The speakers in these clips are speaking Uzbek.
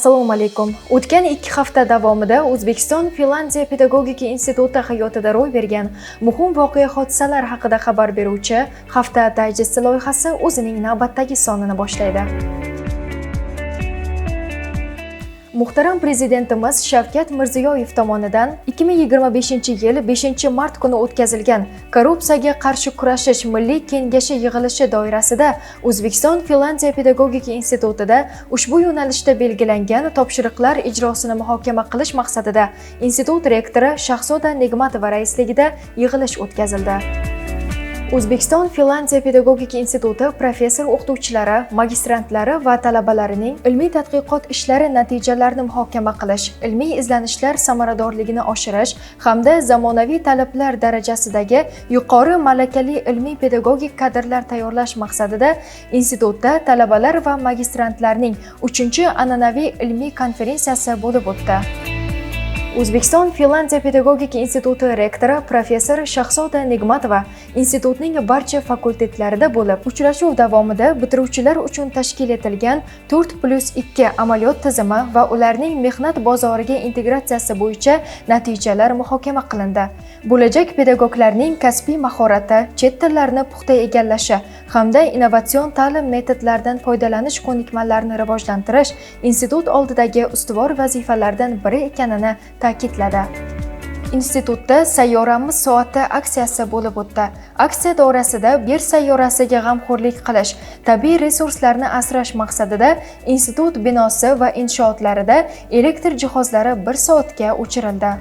Assalomu alaykum. O'tgan 2 hafta davomida O'zbekiston Finlandiya pedagogika instituti hayotida ro'y bergan muhim voqea-hodisalar haqida xabar beruvchi Hafta dayjesti loyihasi o'zining navbatdagi sonini boshlaydi. Muhtaram prezidentimiz Shavkat Mirziyoyev tomonidan 2025-yil 5-mart kuni o'tkazilgan Korrupsiyaga qarshi kurashish milliy kengashi yig'ilishi doirasida O'zbekiston Finlandiya pedagogika institutida ushbu yo'nalishda belgilangan topshiriqlar ijrosini muhokama qilish maqsadida institut rektori Shahzoda Negmatova raisligida yig'ilish o'tkazildi. O'zbekiston Finlandiya pedagogika instituti professor o'qituvchilari, magistrantlari va talabalarining ilmiy tadqiqot ishlari natijalarini muhokama qilish, ilmiy izlanishlar samaradorligini oshirish hamda zamonaviy talablar darajasidagi yuqori malakali ilmiy pedagogik kadrlar tayyorlash maqsadida institutda talabalar va magistrantlarning 3-an'anaviy ilmiy konferensiyasi bo'lib o'tdi. O'zbekiston Finlandiya pedagogika instituti rektori professor Shahzoda Negmatova institutning barcha fakultetlarida bo'lib, uchrashuv davomida bitiruvchilar uchun tashkil etilgan 4+2 amaliyot tizimi va ularning mehnat bozoriga integratsiyasi bo'yicha natijalar muhokama qilindi. Bo'lajak pedagoglarning kasbiy mahorati, chet tillarini puxta egallashi hamda innovatsion ta'lim metodlaridan foydalanish ko'nikmalarini rivojlantirish institut oldidagi ustuvor vazifalardan biri ekanini ta'kidladi. Institutda Sayyoramiz soati aksiyasi bo'lib o'tdi. Aksiya doirasida Yer sayyorasiga g'amxo'rlik qilish, tabiiy resurslarni asrash maqsadida institut binosi va inshootlarida elektr jihozlari 1 soatga o'chirildi.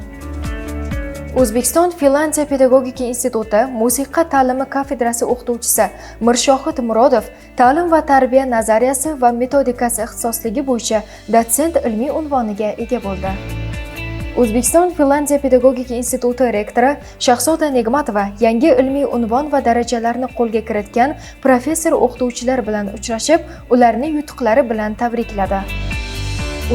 O'zbekiston Finlandiya pedagogika instituti musiqa ta'limi kafedrasi o'qituvchisi Mirshohid Murodov ta'lim va tarbiya nazariyasi va metodikasi ixtisosligi bo'yicha dotsent ilmiy unvoniga ega bo'ldi. O'zbekiston Finlandiya pedagogika instituti rektori Shahzoda Negmatova yangi ilmiy unvon va darajalarni qo'lga kiritgan professor o'qituvchilar bilan uchrashib, ularni yutuqlari bilan tabrikladi.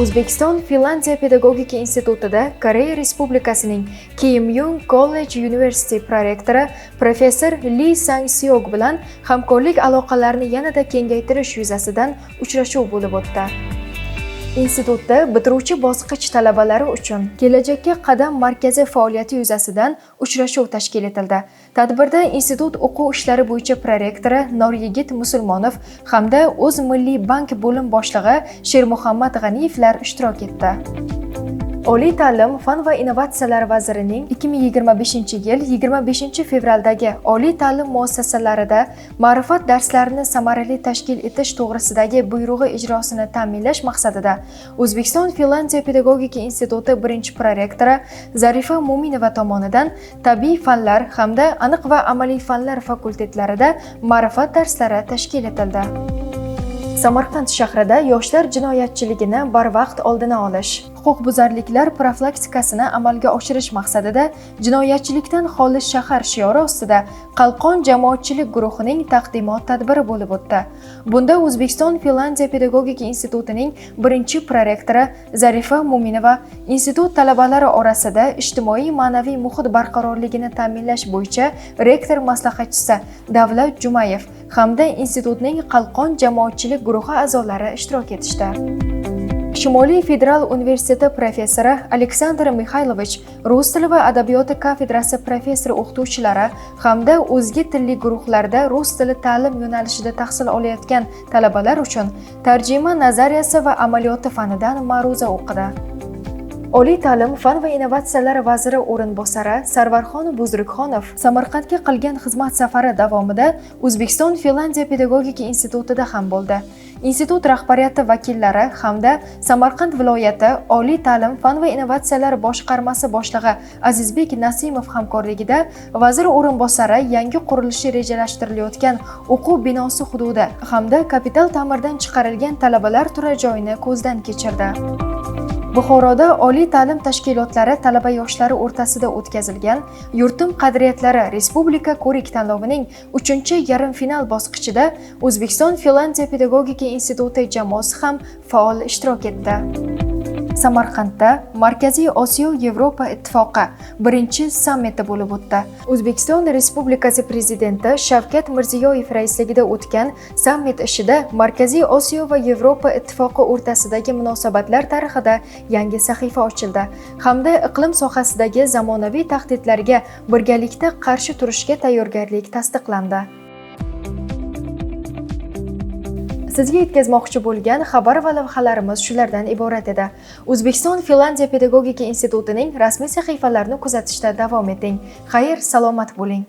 O'zbekiston Finlandiya pedagogika institutida Koreya Respublikasining Keimyung College University prorektori professor Li Sang Seok bilan hamkorlik aloqalarini yanada kengaytirish yuzasidan uchrashuv bo'lib o'tdi. Institutda bitiruvchi bosqich talabalari uchun Kelajakka qadam markazi faoliyati yuzasidan uchrashuv tashkil etildi. Tadbirda institut o'quv ishlari bo'yicha prorektori Noryigit Musulmonov hamda O'z Milliy bank bo'lim boshlig'i Shermuhammad G'aniyevlar ishtirok etdi. Oliy ta'lim, fan va innovatsiyalar vazirining 2025-yil 25-fevraldagi oliy ta'lim muassasalarida ma'rifat darslarini samarali tashkil etish to'g'risidagi buyrug'i ijrosini ta'minlash maqsadida O'zbekiston Finlandiya pedagogika instituti 1-prorektori Zarifa Mo'minova tomonidan tabiiy fanlar hamda aniq va amaliy fanlar fakultetlarida ma'rifat darslari tashkil etildi. Samarqand shahrida yoshlar jinoyatchiligini barvaqt oldini olish, huquqbuzarliklar profilaktikasini amalga oshirish maqsadida jinoyatchilikdan xoli shahar shiori ostida Qalqon jamoatchilik guruhining taqdimot tadbiri bo'lib o'tdi. Bunda O'zbekiston Finlandiya pedagogika institutining 1-prorektori Zarifa Mo'minova institut talabalari orasida ijtimoiy ma'naviy muhit barqarorligini ta'minlash bo'yicha rektor maslahatchisi Davlat Jumayev hamda institutning Qalqon jamoatchilik guruhi a'zolari ishtirok etishdi. Shimoliy federal universiteti professori Aleksandr Mixaylovich rus tili va adabiyoti kafedrasi professor o'qituvchilari hamda o'zga tilli guruhlarda rus tili ta'lim yo'nalishida tahsil olayotgan talabalar uchun tarjima nazariyasi va amaliyoti fanidan ma'ruza o'qidi. Oliy ta'lim, fan va innovatsiyalar vaziri o'rinbosari Sarvarxon Buzrukxonov Samarqandga qilgan xizmat safari davomida O'zbekiston Finlandiya pedagogika institutida ham bo'ldi. Institut rahbariyati vakillari hamda Samarqand viloyati Oliy ta'lim, fan va innovatsiyalar boshqarmasi boshlig'i Azizbek Nasimov hamkorligida vazir o'rinbosari yangi qurilishi rejalashtirilayotgan o'quv binosi hududi hamda kapital ta'mirdan chiqarilgan talabalar turar joyini ko'zdan kechirdi. Buxoroda oliy ta'lim tashkilotlari talaba yoshlari o'rtasida o'tkazilgan Yurtim qadriyatlari respublika ko'rik tanlovining 3-yarim final bosqichida O'zbekiston Finlandiya pedagogika instituti jamoasi ham faol ishtirok etdi. Samarqandda Markaziy Osiyo Yevropa Ittifoqi birinchi sammiti bo'lib o'tdi. O'zbekiston Respublikasi Prezidenti Shavkat Mirziyoyev raisligida o'tgan sammit ishida Markaziy Osiyo va Yevropa Ittifoqi o'rtasidagi munosabatlar tarixida yangi sahifa ochildi hamda iqlim sohasidagi zamonaviy tahdidlarga birgalikda qarshi turishga tayyorgarlik tasdiqlandi. Sizga yetkazmoqchi bo'lgan xabar va lavhalarimiz shulardan iborat edi. O'zbekiston Finlandiya pedagogika institutining rasmiy sahifalarini kuzatishda davom eting. Xayr, salomat bo'ling.